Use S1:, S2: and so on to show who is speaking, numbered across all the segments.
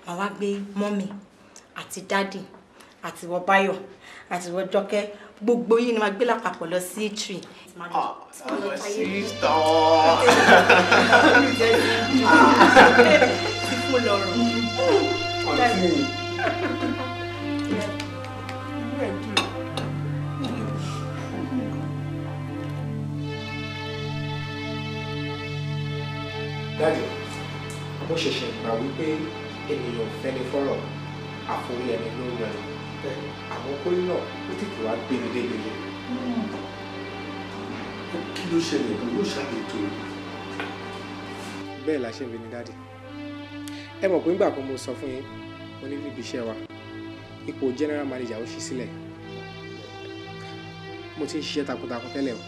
S1: Màá wá gbé mọ́mì àti dádì àti wọ Báyọ̀ àti wọ Jọkẹ́, gbogbo yín ni màá gbé lápapọ̀ lọ sí tree.
S2: Sister.
S1: Ti fún lọ́rùn.
S3: Daddy, mo ṣẹ̀ṣẹ̀ gbà wípé ènìyàn fẹ́ni fọ́rọ̀ àforí ẹni ló ń rẹ̀ àwọn kórè náà ó tètè wá gbé mi débi ni.
S4: Kí ló ṣẹlẹ̀ gan ló ṣàlètò?
S3: Bẹ́ẹ̀ la ṣe ń bi ni Daddy. Ẹ mọ̀ pé nígbà kan mo sọ fún yín, mo ní níbi iṣẹ́ wa, ipò general manager ó ṣí sílẹ̀. Mo ti ń ṣiṣẹ́ takuntakun tẹ́lẹ̀ o.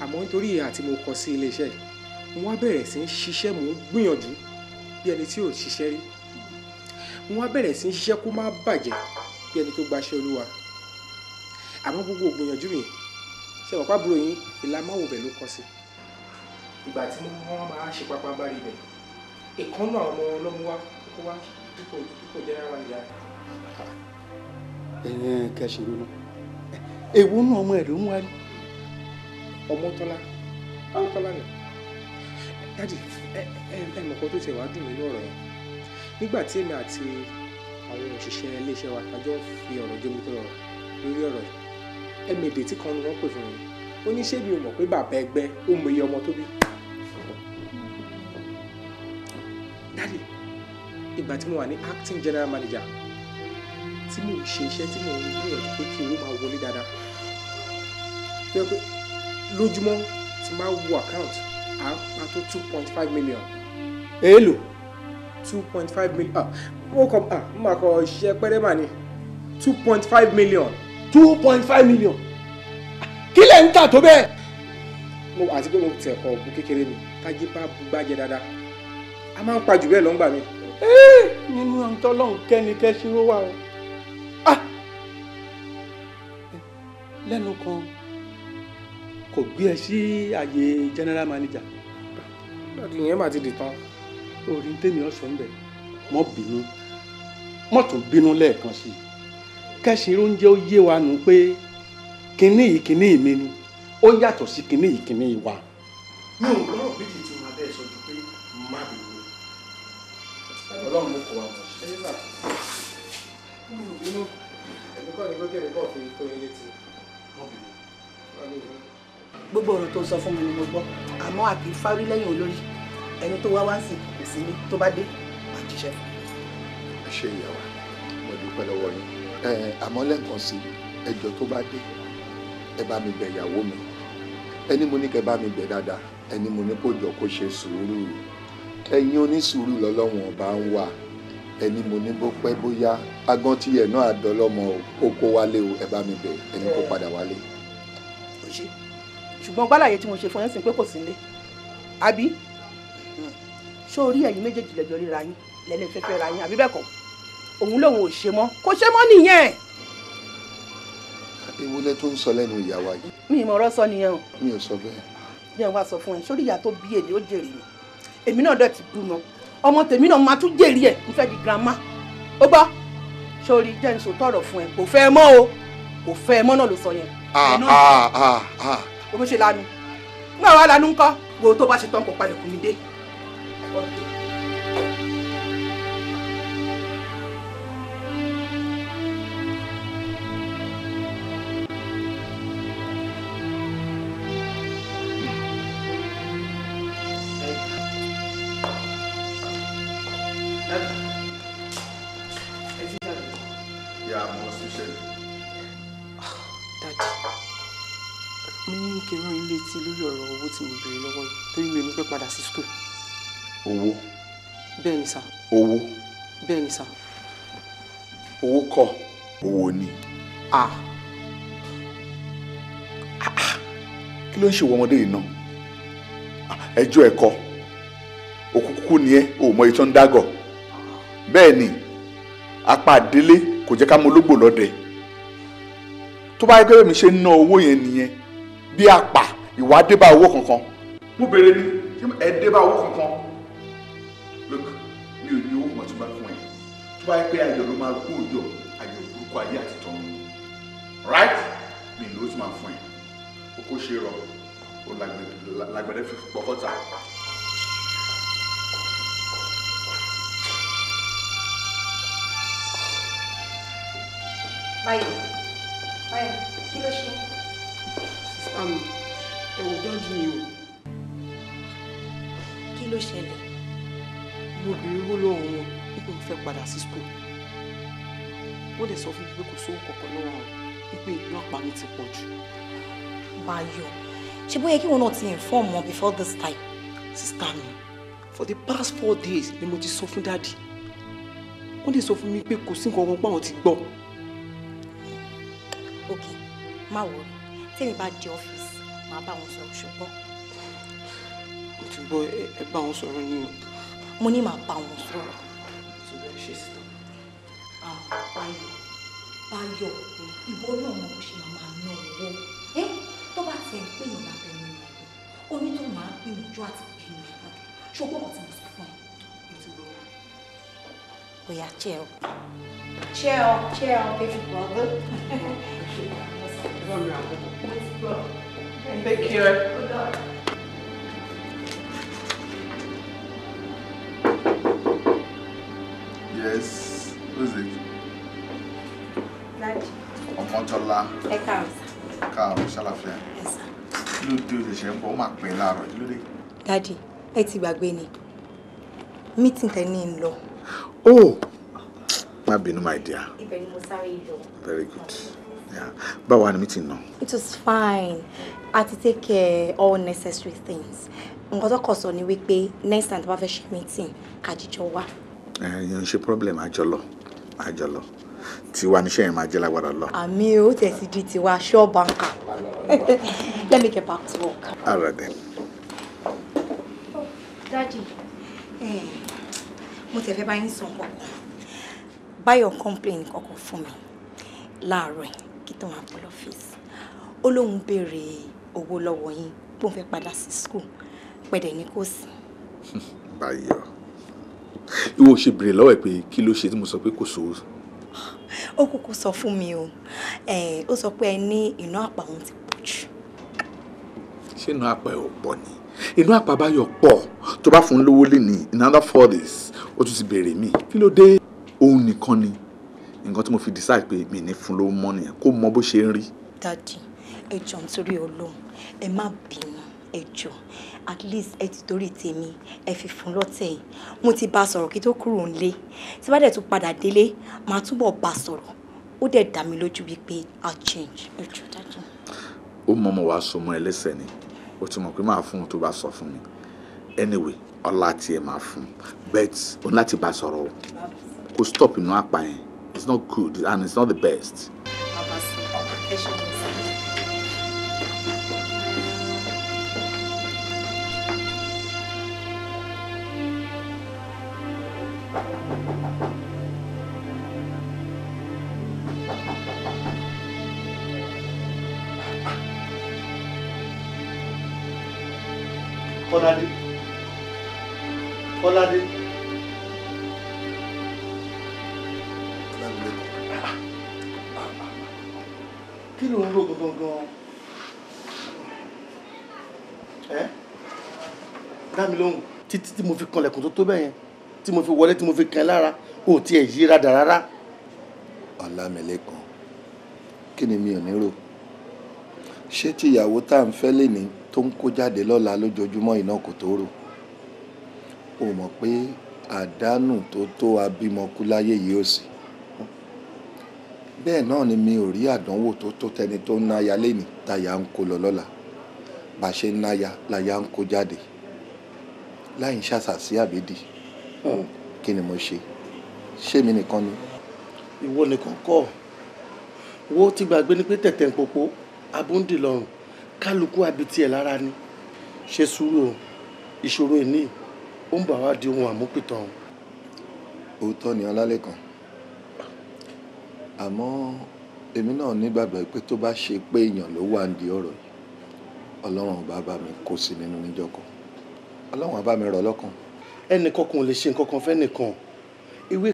S3: Àmọ́ nítorí ìhà tí mo kọ sí ilé-iṣẹ́ yìí, mo wá bẹ̀rẹ̀ sí ń ṣiṣẹ́, mò ń gbìyànjú bí ẹni tí ò ṣiṣẹ́ rí. Mo wá bẹ̀rẹ̀ sí ń ṣiṣẹ́ kó má bàjẹ́ bí ẹni tó gbaṣẹ́ Olúwa. Àmọ́ gbogbo gbìyànjú mi, ṣe wọ́n pàbúrò yín ìlà máwòbẹ̀ ló kọ sí. Ìgbà tí wọ́n máa ṣe pápá bá rí ibẹ̀, ìkànnà àwọn ọmọ ọlọ́mú wá kó wá dípò general manager.
S4: Ẹ̀yin kẹsì ronú. Èwo nú ọmọ ẹ̀ ló ń wá rí?
S3: Ọmọ́tọ́lá, Ọmọ́tọ́lá ni. Daddy, ẹ mọ̀ kan tó tiẹ̀ wá dùn mí ní ọ̀rọ̀ yẹn. Nígbà tí èmi àti àwọn òṣìṣẹ́ iléeṣẹ́ wa àjọ fi ọ̀rọ̀ jómi tó rọrùn lórí ọ̀rọ̀ yìí, ẹ̀mẹ̀dẹ̀ tí kan ni wọ́n pè fún mi. Ó ní ṣé mi ò mọ̀ pé bàbá ẹgbẹ́ ó mọ iye ọmọ tó bí. Daddy, ìgbà tí mo wà ní acting general manager tí mò ń ṣe iṣẹ́ tí mò ń gbìyànjú pé kí owó máa wọlé dáadáa. Tó yẹ pé lójúmọ́ tí máa wo account à ń pa tó 2.5 million.
S4: Èèlò?
S3: 2.5 million. Ó kọ mo máa kọ iṣẹ́ pẹ́rẹ́ mà ní 2.5 million.
S4: 2.5 million. Kí lẹ̀ ń tà tó bẹ́ẹ̀?
S3: Mo àti pé mo tẹ̀ kọ ògùn kékeré mi, tájí bá bugbájẹ dáadáa. A máa ń pa jù bẹ́ẹ̀ lọ ńgbà mi.
S4: Nínú ohun tọ́lọ́run kẹ́ni kẹ́sìrò wà o. Lẹ́nu kan kò gbé ẹ sí àyè general manager.
S3: Daddy, ìyẹn mà ti dì tán.
S4: Orí tèmi ọ̀sán bẹ̀, mọ́ bínú, mọ́ tún bínú lẹ́ẹ̀kan sí i. Kẹ́sìrò ń jẹ́ ó yé wa nù pé kinní yìí kinní mi ni, ó yàtọ̀ sí kinní yìí kinní wa. Mi ò lọ́rọ̀ méjì tí mo bẹ́ẹ̀ sọ ju pé má bínú. Ọlọ́run ló kọ wa mọ̀ ṣe.
S3: Mi ò bínú, èmi kọ́ ni pé kí èmi kọ́ fi tó yín létí.
S4: Mọ́ bínú.
S5: Gbogbo ọ̀rọ̀ tó sọ fún mi ni mo gbọ́, àmọ́ a kì í fárí lẹ́yìn olórí. Ẹni tó wá wá sí kò sí ní, tó bá dé wàá jíṣẹ́ fún.
S6: Ẹ ṣe ìyàwó, mo dúpẹ́ lọ́wọ́ yín. Àmọ́ lẹ́ẹ̀kan sí ẹjọ́ tó bá dé, ẹ bá mi bẹ̀ ìyàwó mi. Ẹni mo ní kẹ́ bá mi bẹ̀ dáadáa, ẹni mo ní kó jọ kó ṣe sùúrù. Ẹ̀yin onísùúrù lọ́lọ́run ọba ń wà. Ẹni mo ní bó pẹ́ bóyá agán tí ẹ̀ náà àdọ́lọ́mọ ó kó wálé o, ẹ bá mi bẹ̀ ẹni kó padà wálé.
S5: Kò ṣe, ṣùgbọ́n gbálàyé tí mo ṣe fún ẹ sìn pé kò sí nílé, àbí ṣó orí ẹ̀yin méjèèjì lẹ́jọ́ ríra yín lẹ́lẹ́ fẹ́fẹ́ ra yín, àbí bẹ́ẹ̀ kọ́? Òun lòun ò ṣe mọ́, kò ṣe mọ́ nìyẹn.
S6: Ewu lẹ tó ń sọ lẹ́nu ìyàwó yìí.
S5: Mi ìmọ̀ ọ̀rọ̀ sọ nìyẹn o.
S6: Mi ò sọ bẹ́ẹ̀.
S5: Jẹ́ wá sọ fún ẹ, sórí ìyá tó bí èmi ó jèrè mi, èmi náà dẹ̀ ti bímọ, ọmọ tèmi náà máa tún jèrè ẹ̀, n fẹ́ di grandma. Ó gbọ́, sórí jẹ́ n sòótọ́ ọ̀rọ̀ fún ẹ, kò fẹ́ mọ́ o, kò fẹ́ mọ́ náà ló sọ yẹn. O bó ṣe lanu, nígbà wàá lanu ńkọ́, wo tó bá ṣe tán kó palẹ̀kùn mi dé.
S7: Mo ní kí n rán yín létí lórí ọ̀rọ̀ owó tí mo béèrè lọ́wọ́ yín torí mi ò ní pẹ́ padà sí school.
S6: Owó?
S7: Bẹ́ẹ̀ ni sà.
S6: Owó?
S7: Bẹ́ẹ̀ ni sà.
S6: Owó kọ́, owó ni. Kí ló ń ṣe ìwọ ọmọdé yìí náà? Ẹjọ́ ẹ̀kọ́, òkúkú ni ẹ́, ò mọ ìtàn dágọ̀. Bẹ́ẹ̀ ni, apá àdélé kò jẹ́ ká mọ ológbò lọ́dẹ. Tó bá yẹ pé mi ṣe ń ná owó yẹn nìyẹn, bí apà ìwà dé bá owó kankan. Mo béèrè ni, ẹ dé bá owó kankan. Look, mi ò ní owó kan tí mo bá fún ẹ. Tó bá yẹ pé ayọ̀ ló máa kó òjò, ayọ̀ burúkú ayé àti tọ̀run. Right? Mi ló ti máa fún ẹ. O kò ṣe rọ, o làgbẹ̀dẹ fi pọkọ́ta.
S1: Báyọ̀, Báyọ̀, kí ló ṣe?
S7: Sísá mi, ẹ wò dájú mi o.
S1: Kí ló ṣẹlẹ̀?
S7: Mo béèrè owó lọ́wọ́ wọn wípé mo fẹ́ padà sí school. Wọ́n dẹ̀ sọ fún mi pé kò sówó kankan lọ́wọ́ wọn, wípé inú àpá mi ti pọ̀ jù.
S1: Báyọ̀, ṣé bóyá kí wọn náà ti inform wọn before this time?
S7: Sísá mi, for the past 4 days ni mo ti sọ fún dáàdì. Wọ́n dẹ̀ sọ fún mi pé kò sí nǹkan kan páwọn ti gbọ́.
S1: Ok, má worry, tèmi bá dé ọ́fíìsì, màá bá wọn sọ̀rọ̀ ṣùgbọ́n.
S7: Mo ti gbọ́, ẹ bá wọn sọ̀rọ̀ ni o.
S1: Mo ní màá bá wọn sọ̀rọ̀.
S7: Ṣùgbọ́n ṣe sísá.
S1: Báyọ̀, Báyọ̀, ìwọ náà mọ bó ṣe máa ná owó. Tó bá tiẹ̀ ń pèèyàn lábẹ́ ẹni rẹ̀, onítọ̀ máa gbìyànjú àti pinnu ẹ̀ padà. Ṣùgbọ́n ọ̀tí mo sọ fún ẹ.
S7: Mo ti gbọ́.
S1: Oya, cheer up. Cheer up, cheer up, baby brother.
S7: Take care.
S6: Yes, who's it?
S1: Daddy.
S6: Ọmọ́tọ́lá.
S1: Ẹ káàárọ̀ sà.
S6: Káàárọ̀, ṣàlàfíà.
S1: Yes sir.
S6: Kí ló dé o ṣẹ̀ṣẹ̀ ń bọ̀? Ó máa pẹ́ láàárọ̀, kí ló dé?
S1: Daddy, ẹ ti gbàgbé ni. Meeting tẹ ní ń lọ.
S6: Oh! Má bínú, my dear.
S1: Ibẹ̀ ni mo sáré lọ.
S6: Very good. Yeah. Báwo ni meeting náà?
S1: It was fine. A ti take care all necessary things. Nǹkan tó kọ̀ sọ ni wípé next time tó bá fẹ́ ṣe meeting, ká jíjọ wá.
S6: Ìyẹn ń ṣe problem, àjọlọ. Àjọlọ. Tiwa níṣẹ́ yẹn máa jẹ́ lágbára lọ.
S1: Àmì o, tẹ̀ sí di tiwa, sure banker. Let me get back to work.
S6: All right then.
S1: Oh, Daddy, mo tẹ̀ fẹ́ bá yín sọ nǹkan kan. Báyọ̀ complain kankan fún mi láàárọ̀ kí tó máa bọ̀ lọ́fíìsì. Ó lóun béèrè owó lọ́wọ́ yín bóun fẹ́ padà sí school pẹ̀dẹ̀ ní kò sí.
S6: Báyọ̀, ìwọ ṣe béèrè lọ́wọ́ ẹ̀ pé kí ló ṣe tí mo sọ pé kò sówó.
S1: Ó kúkú sọ fún mi o, ó sọ pé ẹ ní iná àpá òun ti pọ̀ jù.
S6: Ṣé iná àpá ẹ̀ ò pọ̀ ni? Inú àpá Báyọ̀ pọ̀, tó bá fún un lówó lé ní in another 4 days ó tún ti béèrè mi. Kí ló dé? Òun nìkan ni nǹkan tí mo fi decide pé mi ní fún lówó mọ́ nìyẹn, kó mọ bó ṣe ń rí.
S1: Daddy, ẹ jọ̀ọ́ nítorí Ọlọ́run, ẹ má bínú, ẹ jọ̀ọ́, at least ẹ ti torí tèmi ẹ fi fún lọ́tẹ̀ yìí. Mo ti bá a sọ̀rọ̀ kí tó kúrò nílé, tí bá dẹ̀ tún padà délé màá túbọ̀ bá a sọ̀rọ̀, ó dẹ̀ dá mi lójú wípé I'll change. Ẹ jọ̀ọ́ Daddy.
S6: Ó mọ ọmọ wàá so mọ́ ẹ lẹ́sẹ̀ ni, ó ti mọ̀ pé máa fún un tó bá sọ fún mi. Anyway, ọlá tiẹ̀ máa fún un, but ó ní láti bá a sọ̀rọ̀ o. Kò stop inú àpá yẹn. It's not good and it's not the best.
S1: Bàbá sí, ẹ ṣe mọ̀ sí.
S4: Kọ́ládé. Kọ́ládé. Kí ló ń rò gangan? Ẹ́ dá mi lóhùn. Títí tí mo fi kanlẹ̀kùn tó tó bẹ́ẹ̀ yẹn, tí mo fi wọlé, tí mo fi kàn lára, ò tiẹ̀ yíra dà rárá.
S6: Ọlámilékan, kí ni mi ò ní rò? Ṣé tí ìyàwó tá à ń fẹ́ lénìí tó ń kó jáde lọ́la lójoojúmọ́ iná kò tó rò? O mọ̀ pé àdánù tó tó abímọkú láyé yìí ò sí. Bẹ́ẹ̀ náà ni mi ò rí àdánwò tó tó tẹni tó ń náya lénìí táyà ń kó lọ lọ́la. Bá ṣe ń náya láya ń kó jáde. Láì ń ṣàṣàsí àbídì. Kí ni mo ṣe? Ṣé mi nìkan ni?
S4: Ìwọ nìkan kọ́. Wo ti gbàgbé ni pé tẹ̀tẹ̀ ń popo, abúndì lọ́rùn, kálukú abití ẹ̀ lára ni. Ṣe sùúrù o, ìṣòro ìní, ó ń bà wá di ohun àmúpìtàn.
S6: Òótọ́ ni Ọlálékan. Àmọ́ èmi náà nígbàgbọ́ pé tó bá ṣe pé èèyàn ló wà nídìí ọ̀rọ̀ yìí, Ọlọ́run bá bá mi kó sí nínú níjọ́ kan. Ọlọ́run á bá mi rọ̀ lọ́kàn.
S4: Ẹnì kankan ò lè ṣe nǹkan kan fẹ́nìkan. Ewé